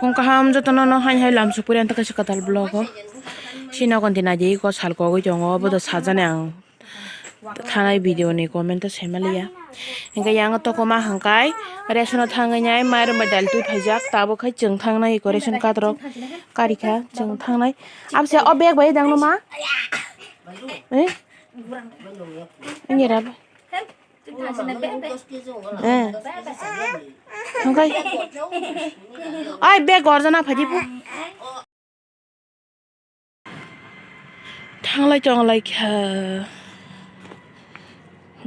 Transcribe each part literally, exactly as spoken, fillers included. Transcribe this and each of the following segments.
Phung kaham jotono no hai hai lam sukpuri ang ta kaisa kwtal vlog o. Sino kon dinai di ko sal kogwi tongo, obo do sajani ang thanai video ni comment o sai maliya. Hingke yang toko ma hangkai ration o thangwi nai mairum bai dal twi phaijak, tabuk khai chwng thangnai eko ration card rok karikha chwng thangnai. Abse o bag bai dang no ma? Eh? Ini rap. Eh. Hangkai. Ai bag gorjana phaidi pu. Thanglai tonglai kha.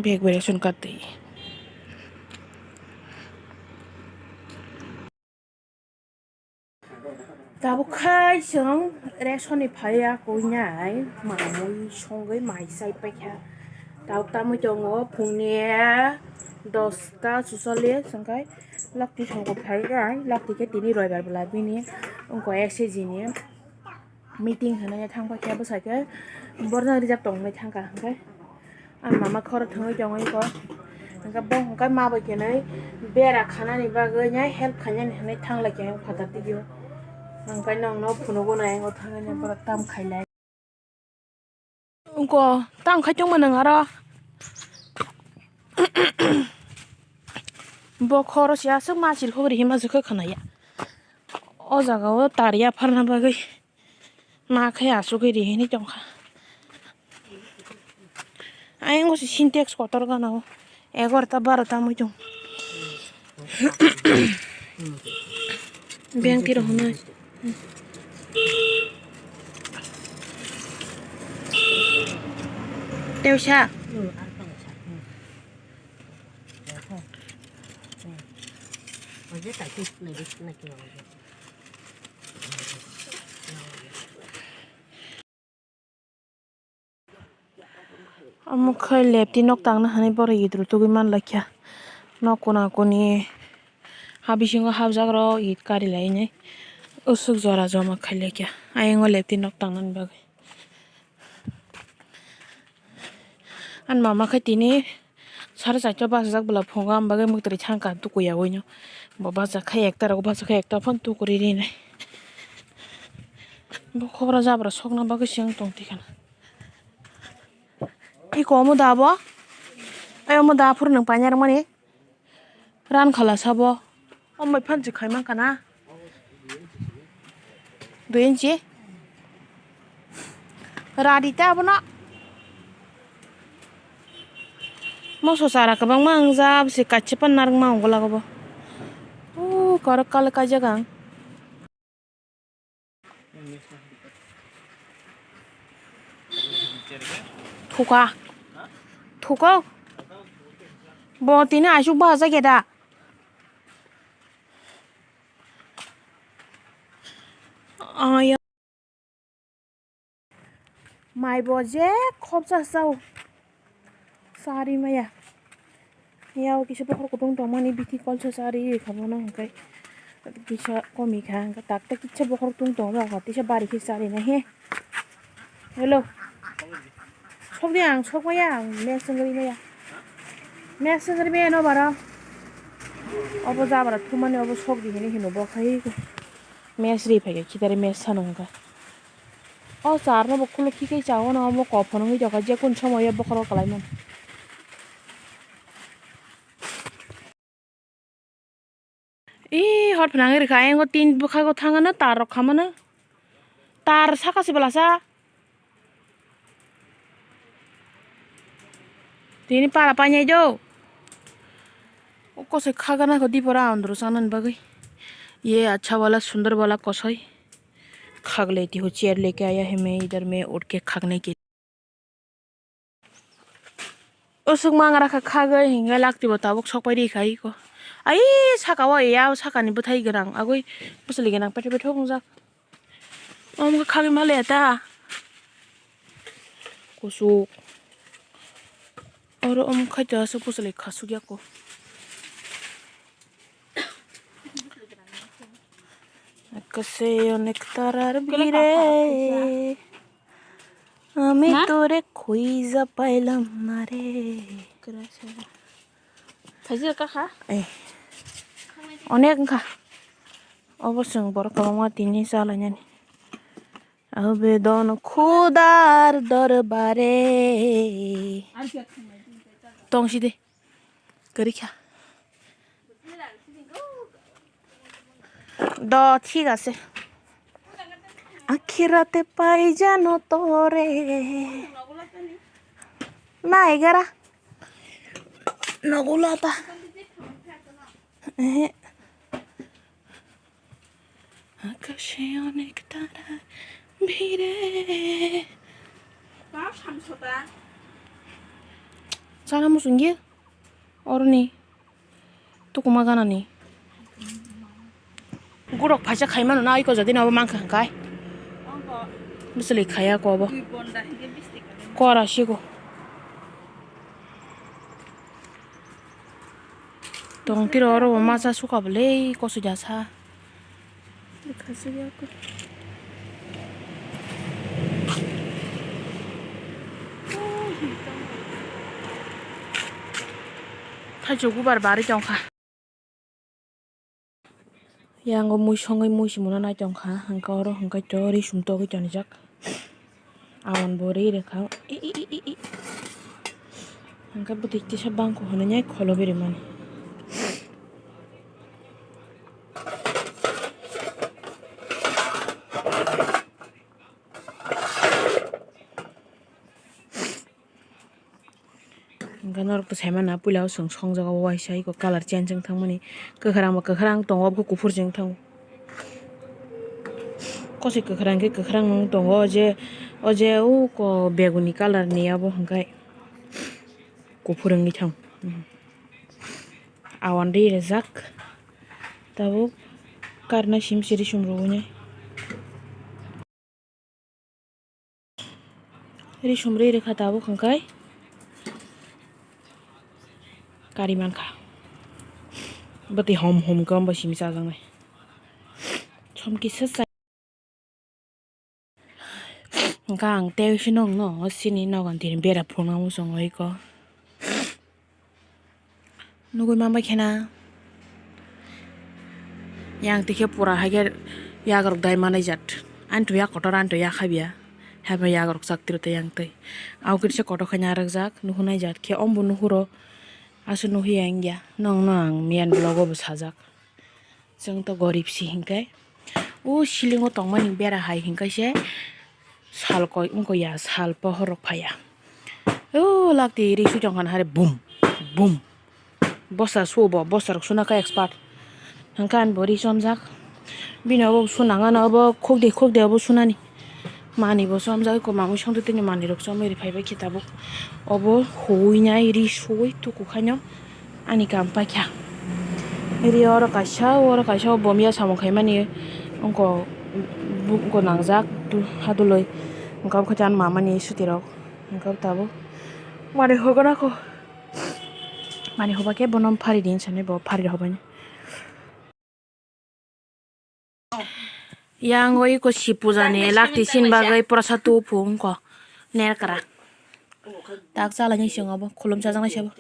Bag bai ration card twi. Tabuk khai chwng ration ni phaiya kuinai mamui songwi mai chai paikha. Tabuk tamui tongo phungni dosta sucholish hwnkhe lakti songkho phaiya, lakti khe tini roibar bwla bini wngkha S H G ni. Meeting hwnwi thang paikha bwsai khe borno rijak tongwi thangkha hwnkhe ang mama khoro thwngwi tongwi kho hwnkhe bo hwnkhe ma bai khenwi bera khanani bagwi help khainani hwnwi thanglaikha phatar tigi o hwnkhe nwngno phunugo nai o thangwi borok tam khailai. Wngkho tamo khai tongma nwng aro. Bo khoro se aswk machil khogri hima se khe khwnaya. O jaga o tar yapharna bagwi ma khe asugwi ri hinwi tongkha. Ayang o se sintex kotor gana o. Egarota barota wngwi tongo. Beng tiro hwnwi. Teusa. Omo khe lepti nok tangna hwnwi borok idru tugwi man laikha. Nok kuna kuni ha bisingo habjak rok it kari lainai usuk jora joma khai laikha ayang o lepti nok tangnani bagwi. Ani mama khe tini sare charta bachajak bwla phungo, ang bagwi mwktwrwi thangkha tukuya uino. Bo bachakha ekta rogo, bachakha ekta phano tukuri rinai. Bo khoboro jabra sokna bagwi se wng tong tikha na. Iko omo da bo? Ai omo da phuru nwng painai rwmani? Ran khala sabo. Omo bai phan se khai mankha na. Dui inchi. Radi ta abono. Moso chara kwbangma wngjak, bwswi kaisa pan narwkma wngo lago bo. O korok kal kaijak ang. Thuka. Thuka. Bo tini asuk bahajak ya da. Aya. Mai bo je khopsa sao. Sari maya. Yao kisa bokhor kutung tongmani bithi kolsa sari kha bono hwnkhe kisa komi kha hwnkhe tak tak kisa bokhor kutung tongo kha tisa bari khe sari na he. Hello. Sok di ang sok maya ang mes wngri maya. Mes wngri maya no baro. Obo jabra thumani obo sok di hini hino bo khai. Mes ri phai khe khitari mes sano hwnkhe. O charno bo khuluk khikhai chao no omo kok phano wngwi tongkha je kun somoyo bokhoro kwlai mano. Ee hor phnangwi rwkha ayang o tin bwkhago thangano tar rok khamano tar saka se bwlasa. Tini para painai do. O kosoi khagana kho dipora andro chanani bagwi. Ye acha wala sundar wala kosoi. Khag leti ho chair leke aya hai main idhar main utke khagne ke. Usuk mangra kha khagwi hinga lakti bo tabuk sokpai ri khai ko. Ai saka o ya saka ni bwthai gwnang agwi bwsali gwnang petho petho wngjak. Omo khe khagwi ma le ta. Kusuk. Oro omo khai ta aswk bwswlwi khasuk ya ko. Akase onek tarar bire. Ami tore khuija pailam na re. Thaijwk kha kha. Eh. Onek wngkha. Obo chwng borok kwbangma tini chalainani. Abe don khudar dorbare. Tong sidi. Kwrwi kha. Do thik ase. Akhirate paijano tore. Na egara. Nogulata. Ehe. Akashe onek tara bhire. Chana musung ye. Oroni. Tukuma ganani. Gurok phaisa khaimano na iko jadi na obo mangkha hwnkhe. Bwswlwi khaya ko obo. Kora sigo. Tong tiro oro bo masa suka bwle kosoi jasa. Thaichuk bubar bari tongkha. Yang o mui songwi mui simuna nai tongkha, hwnkhe oro hwnkhe to ri sum togwi tonijak. Aboni bo ri rwkha. I, i, i, i, i. Hwnkhe bwtwi kisa bangkho hwnwi kholo berimani. Hwnkhe norok to saimano puila o chwng songjago waisa iko colour change wng thangmani. Kwkhwrang ba kwkhwrang tongo, obo khe kuphur se wng thango. Kosoi kwkhwrang khe kwkhwrang wng tongo, o je, o je uko beguni colour ni abo hwnkhe kuphur wngwi thango. Awan ri rwjak tabuk karna sim siri sum rwgwini. Ri sum ri rwkha tabuk hwnkhe kari mankha. Bwtwi hom hom khe ombo simi chajaknai. Som kisa cha-, hwnkhe ang tei sino no sini nogon tini bera phunukna muchungo iko. Nugui manbai khena. Yang tikhe pura hai khe yagrok dai manai jat. Ani to yak kotor, ani to yak habya. Haibai yagrok chak tiro tei yang tei. Au kisa kotor khaina rwkjak, nuhunai jat khe ombo nuhuro. Aswk nuhiya wngya. Nongno ang miyan vlog o bo sajak. Chwng to gorib si hinkhe. O ceiling o tongmani bera hai hinkhe se sal koi wngkha ya, sal pohor rok phaiya. O lakti ri sui tongkha nahare bum bum. Bosa subo, bosa rok suna kha expert. Hwnkhe ani bo ri chomjak. Bini obo suna ngano obo khokde khokde obo sunani. Mani bo chomjak ko mamui songdo tini mani rok chomwi ri phaibai khe tabuk. Obo huwi nai ri suwi tuku khaino. Ani kam paikha. Ri oro kaisa, oro kaisa, o bomya samung khaimani wngkha, wngkha nangjak, haduloi. Wngkha bwkha chan mamani sutirok. Wngkha tabuk. Mani hogona kho. Mani hoba khe bono phari din sanai bo phari hobaini. Yang o iko si puja ni lakti sin bagwi prasad tu phung ko nerkra. Tak chala ni singo bo khulum chajaknai sabo.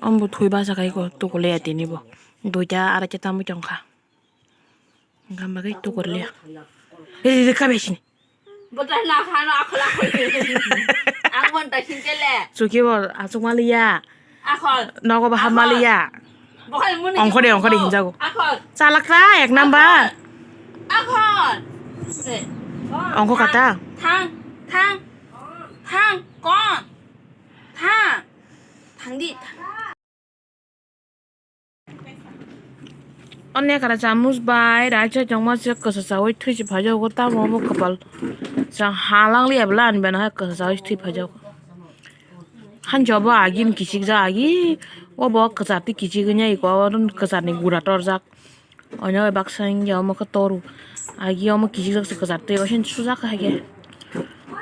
Ombo thui basa kai ko tukule ya tini bo. Duita araita tamwi tongkha. Gam bagwi tukurliya. Ri ri kabe sini. Bwtai na khano akhol akhol. Ang mon ta singkele. Chuki bo achuk maliya. Akhol. Nogo baham maliya. Bokhal muni. Ongkhode ongkhode hinjago. Akhol. Chalak ta ek number. Akhol. Ongkho kata. Thang thang thang kon. Thang. Thang di. Onne kara chamus bai raisa chongma se kwsa chawi thwi se phaijago tamo obo kwpal. Chang halang liya bwla ani bana hai kwsa chawi thwi phaijago. Hanjo bo agi ni kichik ja agi obo kwchar twi kichik wngya iko kwchar ni gura torjak. Oino baksa wngya omo khe toru agi omo kichik jak se kwchar twi osen sujak hai khe.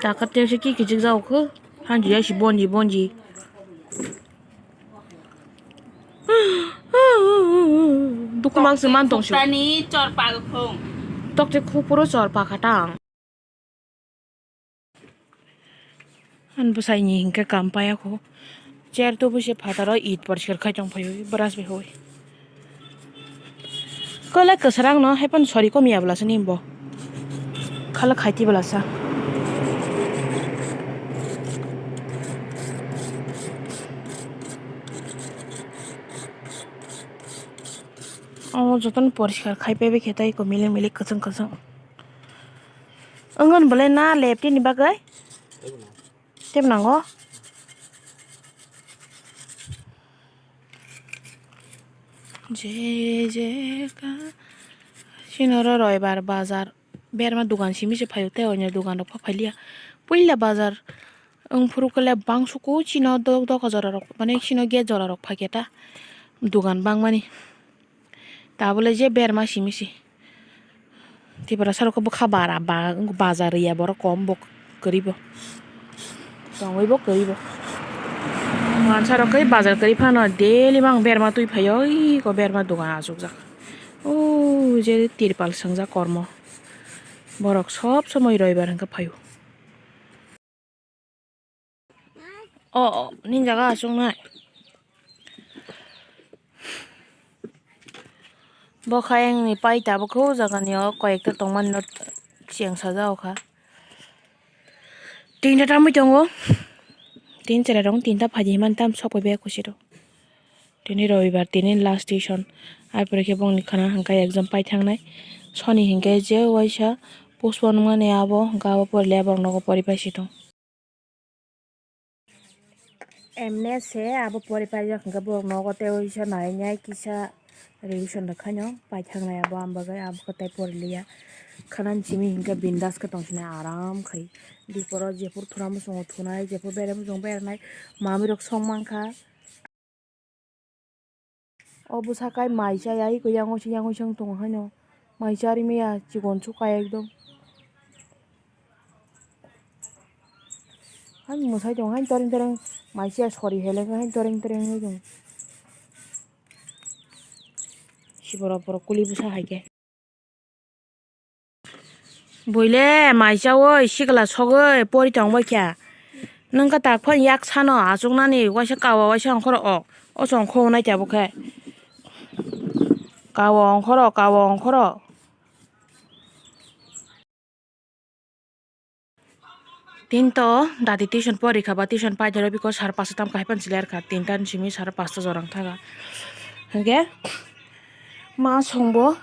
Taka twi se ki kichik ja okho hanjo ya si bonji bonji. Dukhu mang se man tong se. Tani chor pa khung. Tok te khu puro chor pa khatang. An bwsai ni hinkhe kam paya khu. Chair to bwse phataro it por ser khai tong phaio brush bai hui. Kwlai kwsarang no, hai phano sori kom ya bwlasa ni bo. Khala khaiti bwlasa. O jotono poriskar khai paibai khe tei ko milik milik kwchwng kwchwng. Wngkha bwlai na leptini bagwi? Tebo nango. Je je ka. Sino ro roibar bazar. Berma dogan simi se phaio tei onyo dogan rok pha phailiya. Puila bazar wngphuru kele bangsuku chino dok doka jora rok mane chino gate jora rok phaikhe ta dogan bangmani. Tabole je berma simi se. Tiprasa rok bwkha bara ba bazar ya borok kom bo kwrwi bo. Tongwi bo kwrwi bo. Mansa rok khe bazar kwrwi phano daily mang berma twi phaio oi ko berma dogan achukjak. O je tirpal swngjak kormo. Borok sob somoi roibar hwnkhe phaio. O, o, nini jaga achuknai. Bo khe ayang ni pai tabuk o jaga ni o koi ekta tongmani no cheng sajak o kha. Tinta tamwi tongo. Tin chwrai rok tinta phaidi himani tam sok bai kusiro. Tini robibar, tini last tuition. Ai pore khe bongni khana hwnkhe exam pai thangnai. Soni hinkhe je waisa postpone wngmani abo hwnkhe abo pore le borok nogo pori pai si tong. Emne se abo pori paijak hwnkhe borok nogo tei waisa nai nai kisa revision rwkhaino paithangnai abo, ang bagwi abo khe tei pori liya. Khana simi hinkhe bindas khe tongsinai aram khai. Diporo jephuru thuna muchungo thunai, jephuru bere muchungo beranai, mamirok song mankha. O bwsa kai mai chaya, iko yang uaisa, yang uaisa wng tong haino. Mai chari maya, chikon su kai ekdom. Hain mwsai tong hain toreng toreng, mai chaya sori heleng hain toreng toreng wng tong. Siborok borok kuli bwsa hai khe. Buile mai chaui sikla sogwi pori tong bai kha. Nwng khe tak phano yak sano achuknani waisa kawa waisa ongkhoro o. O chong kho nai tabuk khe. Kawa ongkhoro, kawa ongkhoro. Tin to dati tuition pori kha ba tuition pai dero biko sar pasta tam kahai pan chiler kha. Tinta ni simi sar pasta jorang thaga. Hwnkhe ma songbo.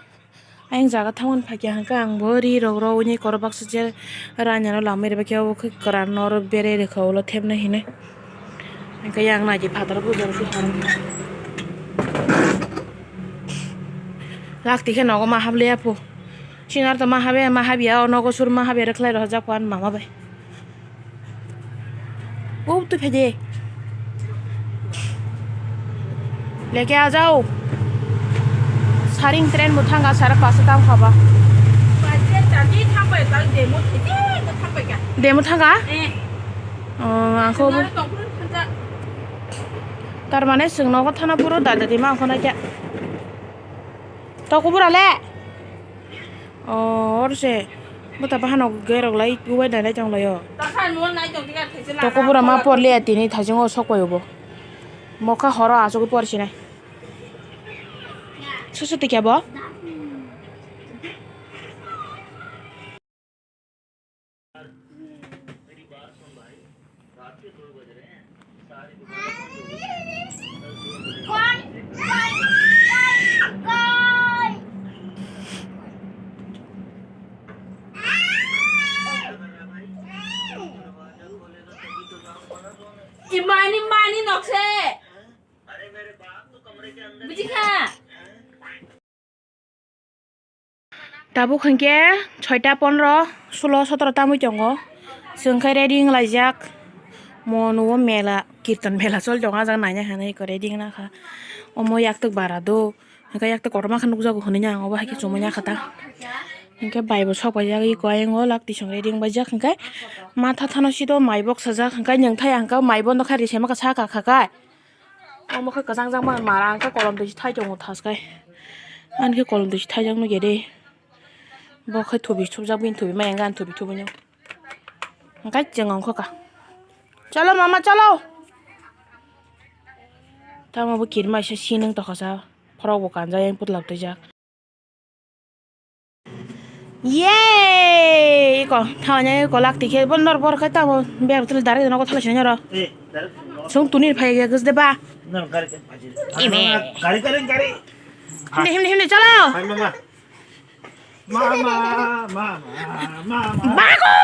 Ayang jaga thangmani phaikha hwnkhe ang bo ri rok rw uni korok baksa je rani ano lamwi rwbaikhe obo khe kwran no oro bere rwkha ulo thepnai hinwi. Hwnkhe yang naidi phataro puja rwkhe. Lakti khe nogo ma habliya phu. Sinar to ma habe ma habya o nogo sur ma habya rwkhlai rw jak phan mama bai. Ub tu phede. Leke a jao. Saring train bo thanga sara pasa tam khaba. Paise tadi thampai ta demo thiti ko thampai ka. Demo thanga? Eh. Oh, angkho. Sengaro tongphuru thangja. Tar mane sengno ko thana puro dada dima angkho na kya. Toko bura le. O, oro se. Bo ta bahano gerok lai, ubai dai lai tong lai o. Toko bura ma por le tini thajing o sok pai obo. Mokha horo asugwi por sinai. Susu tikya bo? Imani mani nokse. Buji kha. Tabuk hwnkhe soita pondro, sulo, sotoro tamwi tongo. Chwng khe ready wnglaijak. Mo nugo mela, kirtan mela choli tongo, ah jaga naina hinwi eko ready wngna kha. Omo yaktwk bara do, hwnkhe yaktwk kotorma khe nukjago hinwi ang obo hai khe chumui ya kha ta. Hwnkhe bai bo sok paijak, eko ayang o lak tisong ready wngbaijak, hwnkhe matha thano sito mai boksajak, hwnkhe nwng thai ang khe mai bondo khe ri se ma khe saka kha kai. Omo khe kwchang jang mani mara, ang khe kolom twi se thai tongo thas khai. Ani khe kolom twi se thaijak nugya de. Bo khe thubi thupjak, bini thubi maya wngkha, ani thubi thubui no. Hwnkhe chwng ongkha kha. Chalo mama, chalo. Tamo bo kirima se sinung tokha sa. Phorok bo kanjak, yang putlak twijak. Ye! Iko, thawanya iko lak tikhe, bon nor bor khai tamo, ber tul dare nogo thala sini ro. Eh, dare. Sung tunir phai ge gusde ba. Nor gari ke phaji. Ime. Gari, gari, gari. Himne, himne, himne, chalo. Hai, mama. Mama, mama, mama. Bago!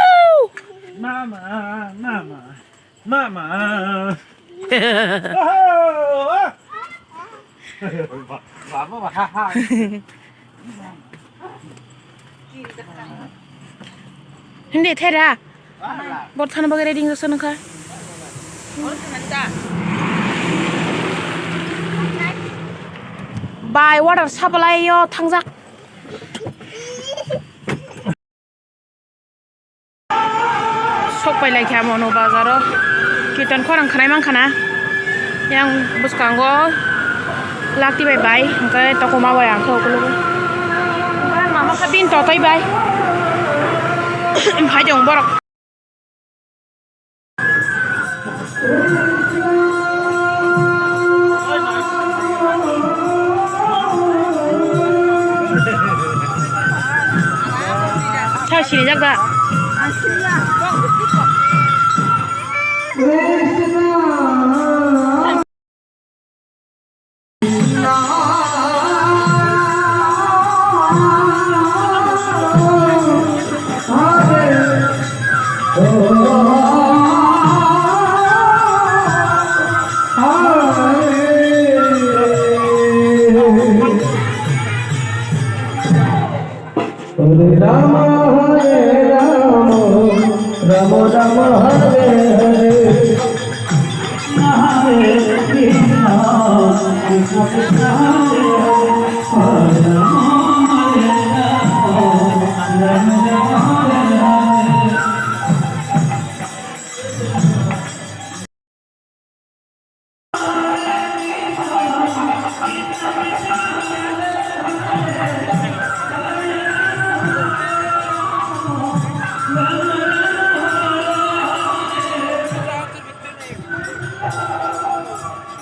Mama, mama. Mama. Oh, oh. Mama, ha, ha. Hindi, thera. Bor thani bagwi ready wngsa nungkha. Bai, water supply yo thangjak. Sok pai lai kha mono bazaro. Kirtan khorang khnai mang khana. Yang bwskango lakti bai bai, hwnkhe tokoma bai ang khe ukulugo. Mama kha bini totoi bai. Phai dong borok. Sa sinijak da. Hare Rama, Hare Rama, Rama Rama, Hare Hare.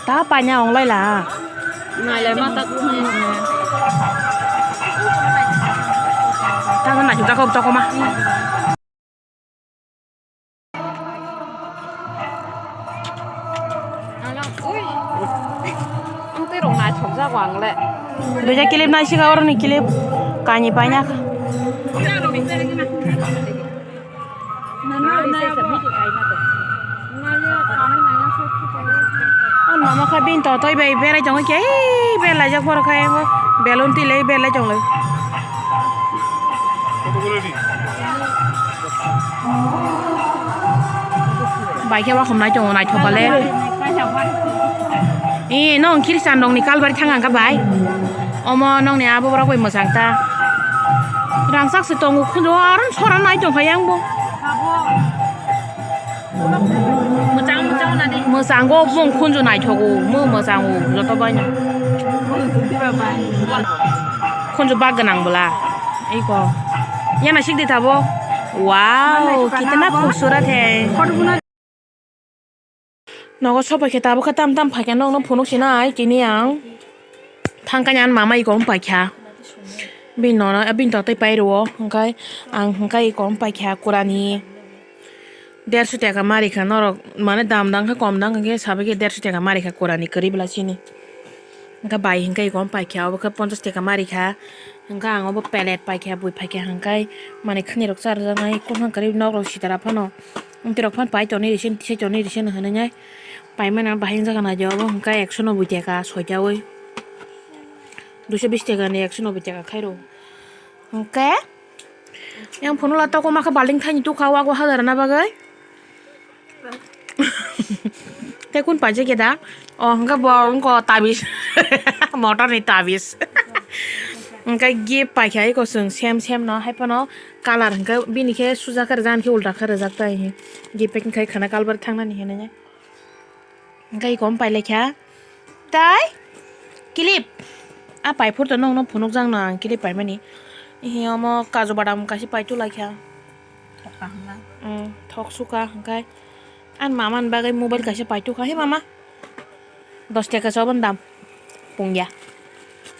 Ta panya ong lai la. Nai lai ma ta ku nai. Ta na ju ta ko ta ko ma. Ui. Ang tei rong nai thok jak ang le. Duja clip nai sika oro ni clip. Kani paina. Mama kha bini totoi bai berai tongo khe, ei, berlaijak borok khe, belun twi lai berlai tong lai. Bai khe wakhom nai tongo, naithok kale. Ee, nong Christian rokni kalbari thang ang kha bai. Omo nongni abo borok bai mwchang ta. Rangchak se tongo khunju aro sora nai tong kha yang bo. Mwchang, mwchang na di. Mwchango bung khunju naithogo, mw mwchango joto baino. Khunju bak gwnang bwla. Iko. Yana sikdi tabo. Wow, kitna khubsurat hai. Nogo sopai khe tabuk khe tam tam phaikhe nokno phunuk sinai tini ang. Thangkani ang mama iko wng paikha. Bini nono, bini totwi pai rwo. Hwnkhe ang hwnkhe iko wng paikha kurani. Derso teka ma rikha norok, mane dam dang khe kom dang khe sabai khe derso teka ma rikha kurani kwrwi bwla chini. Hwnkhe bai hwnkhe iko wng paikha, obo khe ponchas teka ma rikha. Hwnkhe ang obo pellet paikha, bui paikha hwnkhe mane khwnirok charwjaknai, kung hwnkhe nokrok sitara phano. Amtwirok phano pai tonwi rwse, tisai tonwi rwse hinwi nai. Paimani ang bahai wngjakha naidi obo hwnkhe ekso noboi teka soitaui. Duiso bis teka ni ekso noboi teka khairo. Hwnkhe yang phunukla tokma khe balting thaini tukha wago hajarna bagwi. Tei kun paijak ya da? O hwnkhe bo wngkha tabis. Motor ni tabis. Hwnkhe gift paikha eko chwng sem sem no, hai phano colour hwnkhe bini khe suja khe rijak, ani khe ulta khe rijak tai. Gift packing khai khana kalbar thangnani hinwi. Hwnkhe eko wng pailai kha. Tai? Clip. A pai phur to nokno phunukjak no ang clip paimani. Ehe omo kaju badam kaisa pai tulaikha. Thok ka hwnna. Mm, thok suka hwnkhe. Ani mama ni bagwi mobile kaisa pai tukha. He mama. Dos taka se oboni dam. Pungya.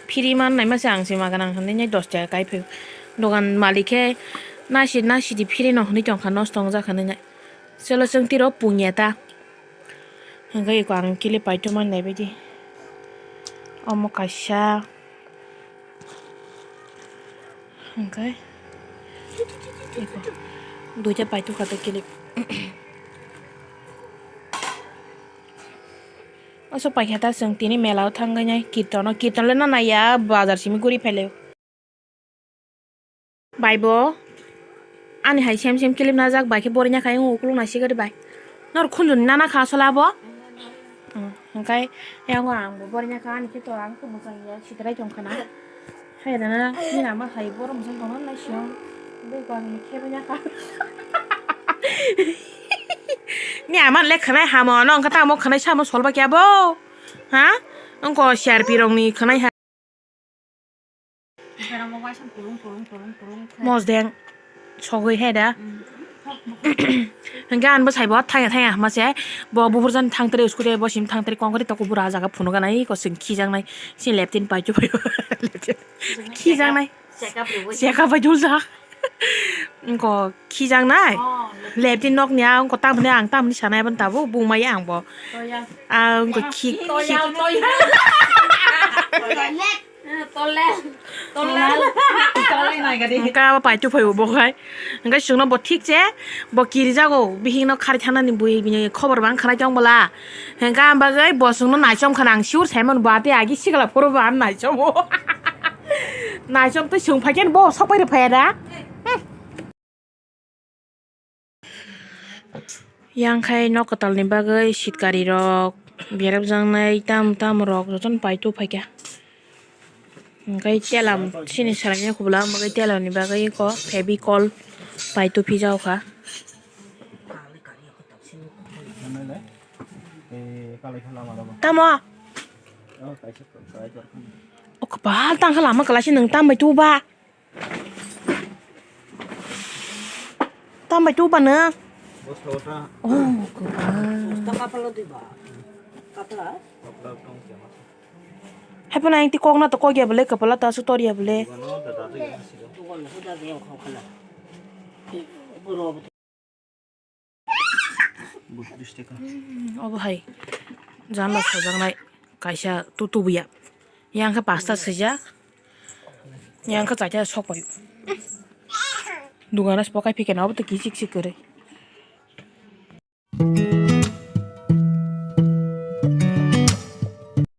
Free man naima se ang se ma gwnang hinwi dos taka kai phai. Dogan malik khe nasi nasi di phiri no hwnwi tongkha, nosto wngjakha nini. Chwlo chwng tiro pungya ta. Hwnkhe eko ang kile paitoma naibaidi. Omo kaisa. Hwnkhe eko duita paitokha ta kile. Aswk paikha ta chwng tini mela o thangwi nai kirtono, kirton le na naiya bazar simi guri phailai. Bai bo ani hai sem sem clip najak, bai khe bori nya khai wng ukuluk nai sigari bai. Nor khunjun nana kha sola bo. Hmm, hwnkhe yango ang bo bori nya kha, ani khe to ang to bwsang ya sitrai tong khana. Hai dana ni ama hai boro bwsang tong nai siyong. Bai ko ang khe bo nya kha. Ni ama le khanai hamo no, wngkha ta amo khanai samo solba kya bo. Ha? Wngko C R P rong ni khanai ha. Mosdeng sogwi he da. Hwnkhe ani bwsai bo thaya thaya ma se, bo buphurjani thangtri scooty bo sim thangtri kongkri toko bura jaga phunuk gana iko chwng khijaknai. Chini leptin pai chubai bo. Khijaknai. Cheka bai dul jak. Wngko khijaknai. Leptin nokni a wngko tamni ang tamni sanai aboni tabuk bumai ang bo. A wngko khi. Hwnkhe abo paithu phaibo bo khai. Hwnkhe chwngno bo thik se bo kirijago, bihikno khari thanani bui bini khobor bang khanai tong bwla. Hwnkhe ang bagwi bo chwngno naichom khana ang sure saimano bo ati agi sikla phuru bo ang naichomo. Naichom tei chwng phaikheno bo sok pai rw phaiya da. Yang khai nok kwtalni bagwi sitkari rok berajak nai tam tam rok jotono paithu phaikha. Hwnkhe tela chini swlaimani kubula hwnkhe telani bagwi eko Fevicol paithu phijao kha. Tamo? O kwbal tangkha lama kwlaisa nwng tam bai tuba. Tam bai tuba nwng. Oh, kwbal. Hai phano ang ti kok na to kok ya bole, kwbala ta su tor ya bole. Obo hai janla sajaknai kaisa tutubuya. Yang khe pasta swijak. Yang khe chaita sok pai. Dugano se pokai phikeno obo to kichik chik kwrwi.